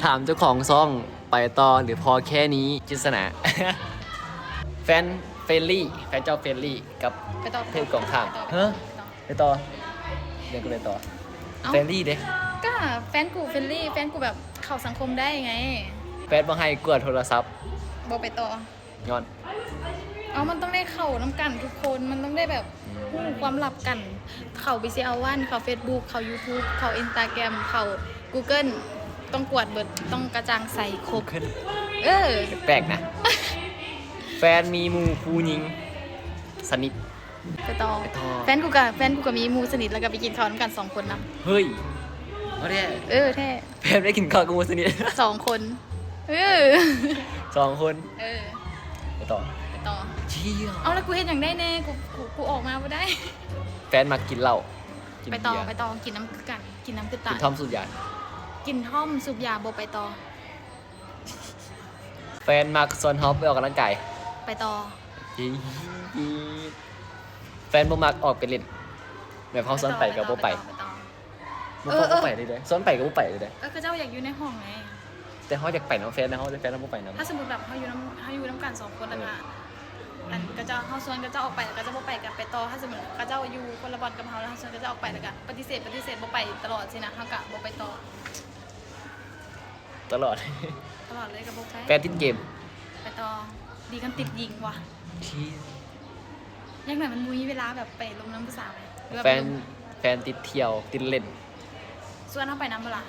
ຖາມເຈົ້າຂອງຊ່ອງ ໄປຕໍ່ ຫຼື ພໍແຄ່ນີ້? ຈິດສະໜາ. ແຟນເຟຣນລີ ແຟນເຈົ້າເຟຣນລີກັບ ໄປຕໍ່ ເພດກອງຂ້າມ. ໄປຕໍ່ ຮະ? ໄປຕໍ່ ເອີ ຍັງກໍໄປຕໍ່. ເອົ້າ ເຟຣນລີເດ້. ກໍແຟນກູເຟຣນລີ ແຟນກູແບບເຂົ້າສັງຄົມໄດ້ໄງ. ແຟນບໍ່ໃຫ້ກວດໂທລະສັບ. ບໍ່ໄປຕໍ່. ຍ້ອນ ເອົ້າ ມັນຕ້ອງໄດ້ເຂົ້ານຳກັນທຸກຄົນ ມັນຕ້ອງໄດ້ແບບ ອືມ ຮູ້ຄວາມລັບກັນ. ເຂົ້າ ບີຊີແອລວັນ ເຂົ້າເຟສບຸກ ເຂົ້າຢູທູບ ເຂົ້າອິນສະຕາແກຣມ ເຂົ້າກູເກີນ ຕ້ອງກວດເບິດ ຕ້ອງກະຈ່າງໃສຄົບ. ເອີ ແປກນະ. ແຟນມີໝູ່ຜູ້ຍິງສະໜິດ. ໄປຕໍ່ ໄປຕໍ່. ແຟນກູກະ ແຟນກູກະມີໝູ່ສະໜິດ ແລ້ວກະໄປກິນເຂົ້ານຳກັນສອງຄົນນຳ. ເຮີ້ຍ ເອົາແທ້. ເອີ ແທ້. ແຟນໄປກິນເຂົ້າກັບໝູ່ສະໜິດ ສອງຄົນ. ເອີ ສອງຄົນ. ເອີ ໄປຕໍ່ ໄປຕໍ່. ເຈົ້າ ເອົາ ແລ້ວກູເຮັດຫຍັງໄດ້ແນ່? ກູ ກູ ກູອອກມາບໍ່ໄດ້. ແຟນມັກກິນເຫຼົ້າ ກິນເບຍ. ໄປຕໍ່ ໄປຕໍ່. ກິນນຳຄືກັນ ກິນນຳຄືກັນ. ກິນທ່ອມສູບຢາ ກິນທ່ອມສູບຢາ ບໍ່ໄປຕໍ່. ແຟນມັກຊວນເຮົາໄປອອກກຳລັງກາຍ. ໄປຕໍ່. ແຟນບໍ່ມັກອອກໄປຫຼິ້ນ ແບບເຮົາຊວນໄປກໍບໍ່ໄປ. ໄປຕໍ່ ໄປຕໍ່ ໄປຕໍ່. ບໍ່ ເອີ ເອີ ບໍ່ໄປເລີຍເດ້ ຊວນໄປກໍບໍ່ໄປເລີຍເດ້. ເອີ ເຂົາເຈົ້າຢາກຢູ່ໃນຫ້ອງໄງ ແຕ່ເຮົາຢາກໄປນຳແຟນນະ ເຮົາ ແຕ່ແຟນເຮົາບໍ່ໄປນຳ. ຖ້າສົມມຸດແບບເຮົາຢູ່ນຳ ເຮົາຢູ່ນຳກັນສອງຄົນ ເອີ ແລ້ວກໍ ອັນ ເຂົາເຈົ້າ ເຮົາຊວນເຂົາເຈົ້າອອກໄປ ແລ້ວເຂົາເຈົ້າບໍ່ໄປ ກໍໄປຕໍ່. ຖ້າສົມມຸດເຂົາເຈົ້າຢູ່ຄົນລະບ່ອນກັບເຮົາ ແລ້ວເຮົາຊວນເຂົາເຈົ້າອອກໄປ ແລ້ວກໍປະຕິເສດ ປະຕິເສດ ບໍ່ໄປຕະຫຼອດຊີ້ນະ ເຮົາກໍບໍ່ໄປຕໍ່. ຕະຫຼອດ ຕະຫຼອດເລີຍກໍບໍ່ໄປ. ແຟນຕິດເກມ. ໄປຕໍ່. ດີຄັນຕິດຍິງວ່າ ທີ່ ຢ່າງໜ້ອຍມັນບໍ່ມີເວລາແບບໄປລົມນຳຜູ້ສາວ ຫຼືວ່າ ແຟນ ແຟນຕິດທ່ຽວ ຕິດຫຼິ້ນ. ຊວນເຮົາໄປນຳບໍ່ລະ?